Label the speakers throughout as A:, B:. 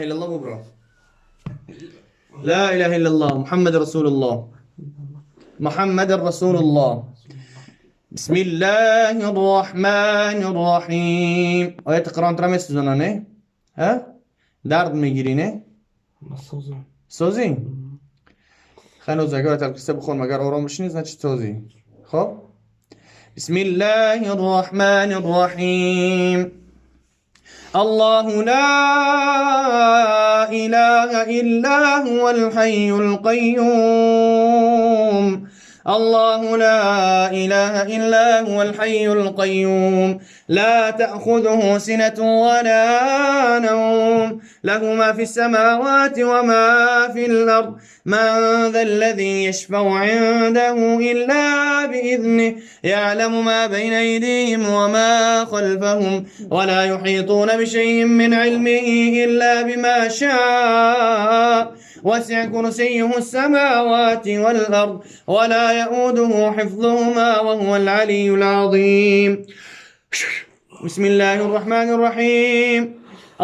A: الا الله ببرو. لا اله الا الله محمد رسول الله، محمد رسول الله. بسم الله الرحمن الرحیم. آیت قرآن ترا میسوزانه نه؟ ها؟ درد میگیری نه؟
B: سوزم.
A: سوزی؟ هنوز اگر آیت الکرسی بخون مگر آرام بشینی значит سوزی. خب بسم الله الرحمن الرحیم. الله لا إله إلا هو الحي القيوم. الله لا إله إلا هو الحي القيوم. لا تأخذه سنة ولا نوم. له ما في السماوات وما في الأرض. من ذا الذي يشفع عنده إلا بإذنه. يعلم ما بين أيديهم وما خلفهم ولا يحيطون بشيء من علمه إلا بما شاء. وسع كرسيه السماوات والأرض ولا يؤوده حفظهما وهو العلي العظيم. بسم الله الرحمن الرحيم.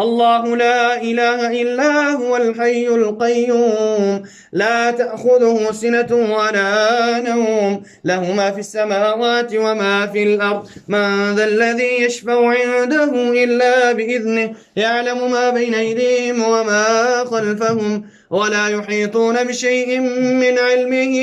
A: الله لا إله إلا هو الحي القيوم. لا تأخذه سنة ولا نوم. له ما في السماوات وما في الأرض. من ذا الذي يشفع عنده إلا بإذنه. يعلم ما بين أيديهم وما خلفهم ولا يحيطون بشيء من علمه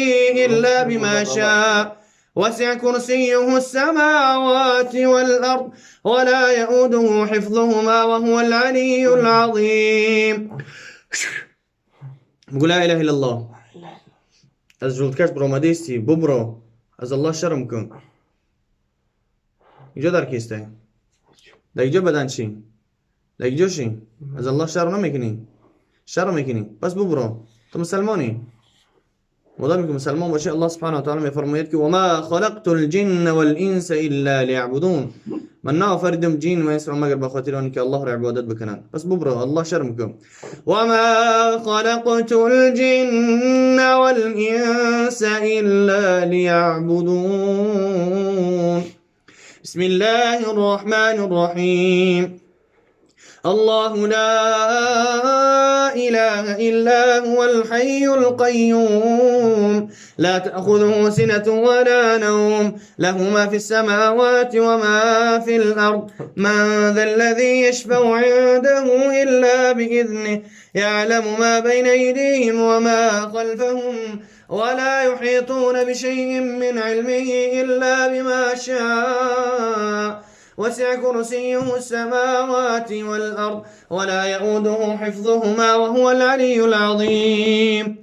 A: إلا بما شاء. وسع كرسيه السماوات والأرض ولا يؤوده حفظهما وهو العلي العظيم. بقول لا إله إلا الله. از جلدکش برآمدیستی ببرو، از الله شرم کن. اینجا در کیسته؟ در اینجا بدن چی؟ در اینجا چی؟ از الله شرم نمیکنی؟ شرم میکنی؟ پس ببرو، تو مسلمانی. مادامی که مسلمان باشه الله سبحانه و تعالی میفرماید که وما خلقت الجن والانس الا ليعبدون. من نآفریدم جن و انس را مگر به خاطر آن که الله را عبادت بکنند. پس ببرو، الله شرم کن. وما خلقت الجن والانس الا ليعبدون. بسم الله الرحمن الرحیم. الله لا إله إلا هو الحي القيوم. لا تأخذه سنة ولا نوم. له ما في السماوات وما في الأرض. من ذا الذي يشفع عنده إلا بإذنه. يعلم ما بين أيديهم وما خلفهم ولا يحيطون بشيء من علمه إلا بما شاء. وسع كرسيه السماوات والأرض ولا يؤوده حفظهما وهو العلي العظيم.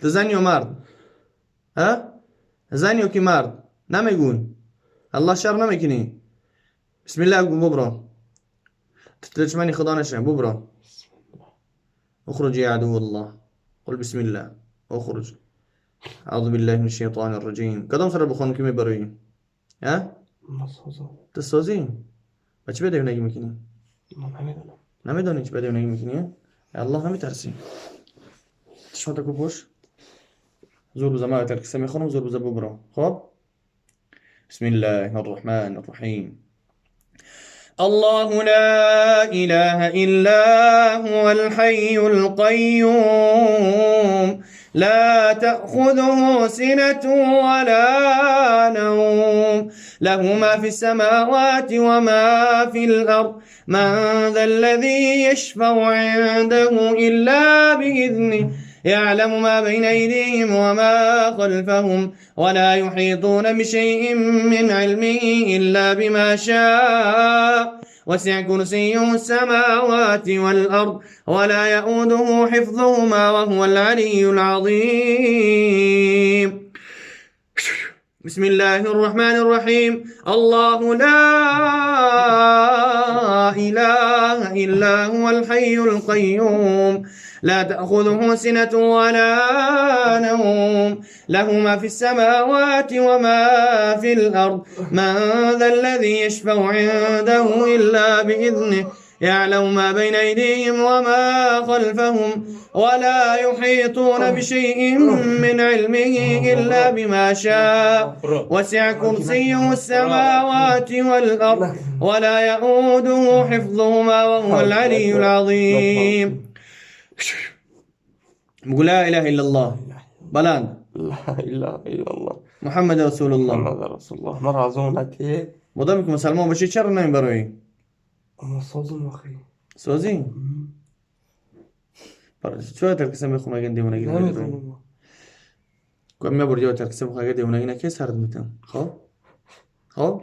A: زن یا مرد؟ ها؟ زن یا که مرد؟ نمیگون. الله شر نمیکنی. بسم الله بگو ببرو. تتلجمنی خدا نشه ببرو. اخرج يا عدو الله. قل بسم الله اخرج. اعوذ بالله من الشیطان الرجیم. کدام سره بخوانم که میبروی؟ ها؟
B: سوزم.
A: تو سوزی؟ با چی به دیوونگی میکنی؟
B: من نمیدونم.
A: نمیدونی چی به دیوونگی میکنی؟ الله نمیترسی. چشمات کو پوش. زور بزن ما ترکسه میخونم زور بزن ببرو. خب بسم الله الرحمن الرحیم. الله لا إله إلا هو الحي القيوم. لا تأخذه سنة ولا نوم. له ما في السماوات وما في الأرض. من ذا الذي يشفع عنده إلا بإذنه. يعلم ما بين أيديهم وما خلفهم ولا يحيطون بشيء من علمه إلا بما شاء. وسع كرسيه السماوات والأرض ولا يؤوده حفظهما وهو العلي العظيم. بسم الله الرحمن الرحيم. الله لا إله إلا هو الحي القيوم. لا تأخذه سنة ولا نوم. له ما في السماوات وما في الأرض. من ذا الذي يشفع عنده إلا بإذنه. يعلم ما بين أيديهم وما خلفهم ولا يحيطون بشيء من علمه إلا بما شاء وسع كرسيه السماوات والأرض ولا يؤوده حفظهما وهو العلي العظيم. بقول لا إله إلا الله. بلان
B: لا إله إلا الله
A: محمد رسول الله.
B: محمد رسول الله. مرا زونتی
A: مادام که مسلمان باشی چرا نمیبروی؟
B: اما سازم آخی.
A: سازی؟ چرا ترکسه میخوام اگه دیوونگی
B: نمیدونم.
A: گفتم میبردی با ترکسه بخوام اگه دیوونگی نکی سرد میتم. خب؟ خب؟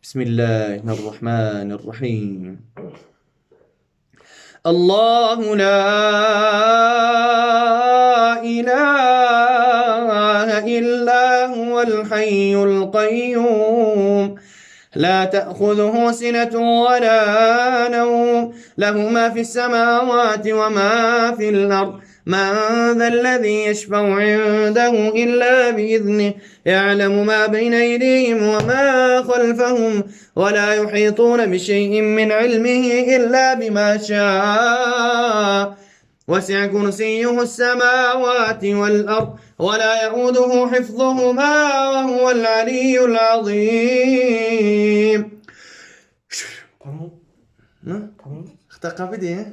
A: بسم الله الرحمن الرحیم. الله لا إله إلا هو الحي القيوم لا تأخذه سنة ولا نوم له ما في السماوات وما في الأرض من ذا الذي يشفع عنده إلا بإذنه يعلم ما بين أيديهم وما خلفهم ولا يحيطون بشيء من علمه إلا بما شاء وسع كرسيه السماوات والأرض ولا يؤوده حفظهما وهو العلي العظيم.
B: تمام تمام.
A: اختقافدي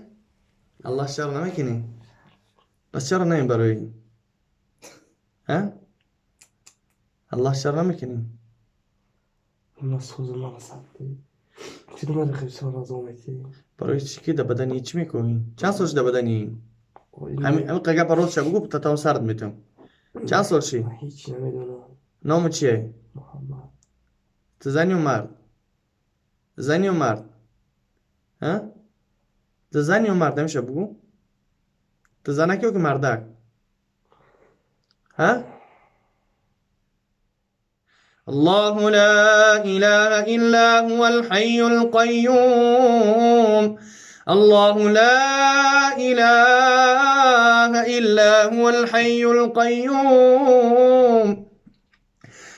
A: الله شر نمكني بس شر نايم بروي ها الله شر نمكني.
B: الله سوزم مرة ساعتي چرا من خیلی سال زومتی
A: برای چی که بدنی چی میکنی؟ چند سالش ده بدنی؟ همین همین قگه پر روز شب بگو تا تا سرد میتم. چند سال چی؟
B: هیچ نمیدونم.
A: نام چیه؟
B: محمد.
A: تو زنی و مرد؟ زنی و مرد؟ ها؟ تو زنی و مرد نمیشه بگو؟ تو زنکی و که مردک؟ ها؟ الله لا إله إلا هو الحي القيوم الله لا إله إلا هو الحي القيوم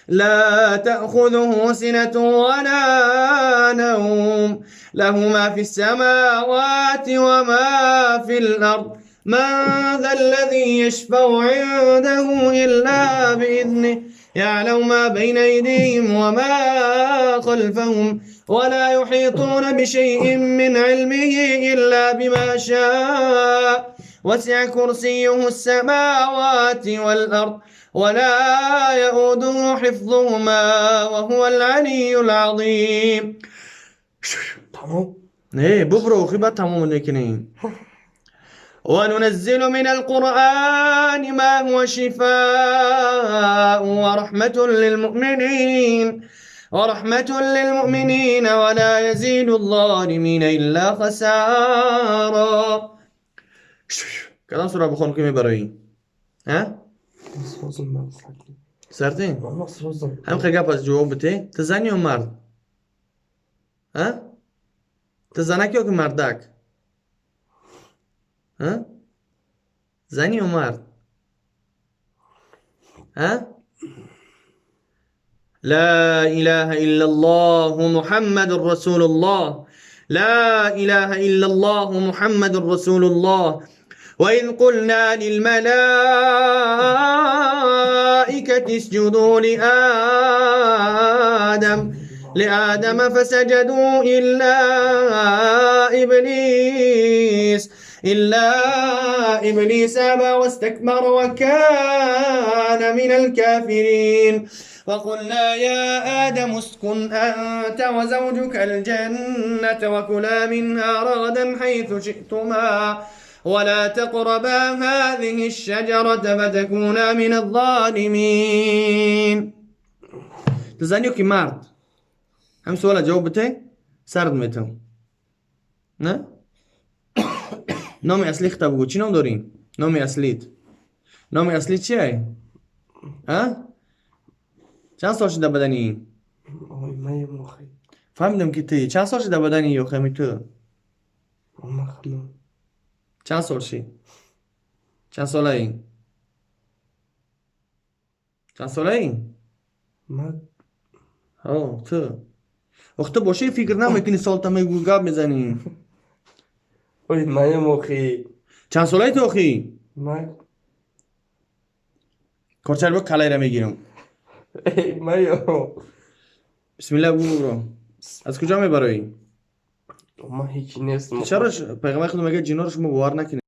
A: لا تأخذه سنة ولا نوم له ما في السماوات وما في الأرض من ذا الذي يشفع عنده إلا بإذنه يعلم ما بين أيديهم وما خلفهم ولا يحيطون بشيء من علمه إلا بما شاء وسع كرسيه السماوات والأرض ولا يؤوده حفظهما وهو العلي العظيم.
B: تمام.
A: ايه ببرو خبا تمام نکنیم. وننزل من القرآن ما هو شفاء ورحمة للمؤمنين ولا يزيد الظالمين إلا خسارا. کدام سوره بخوام که میبرایی؟ ها؟ سرتین؟ هم خیلی گپ از جواب بده. تو زنی و مرد؟ ها؟ تو زنک یا که مردک؟ ها؟ زنی و مرد؟ ها؟ لا إله إلا الله محمد رسول الله لا إله إلا الله محمد رسول الله وإذ قلنا للملائكة اسجدوا لآدم فسجدوا إلا إبليس أبى واستكبر وكان من الكافرين. وقلنا يا آدم اسكن أنت وزوجك الجنة وكلا منها رغدا حيث شئتما ولا تقربا هذه الشجرة فتكونا من الظالمين. تزانيو كي مرد هم سؤال جاوبته سرد میتم نه؟ نام اصلی خطا بگو. چی نام داری؟ نام اصلیت نام اصلی چیه؟ ها؟ چند سال شده بدنی؟ فهمیدم که تی چند سال شده بدنی یا خمی تو؟ چند سال شی؟ چند ساله ای؟ چند ساله ای؟
B: من
A: ها تو Ох, ту боши фикр намекунӣ, солта мегӯ, гап мезанӣ.
B: Ой, маем охи.
A: Чанд солаи ту охи?
B: Ман
A: Корчар бо калайра мегирам.
B: Эй, маё.
A: Бисмилла бу, бро. Аз куҷо мебароӣ?
B: Ман ҳеҷ нестам.
A: Чаро пайғамбари худо мегӯяд, ҷиноро шумо бовар накунед?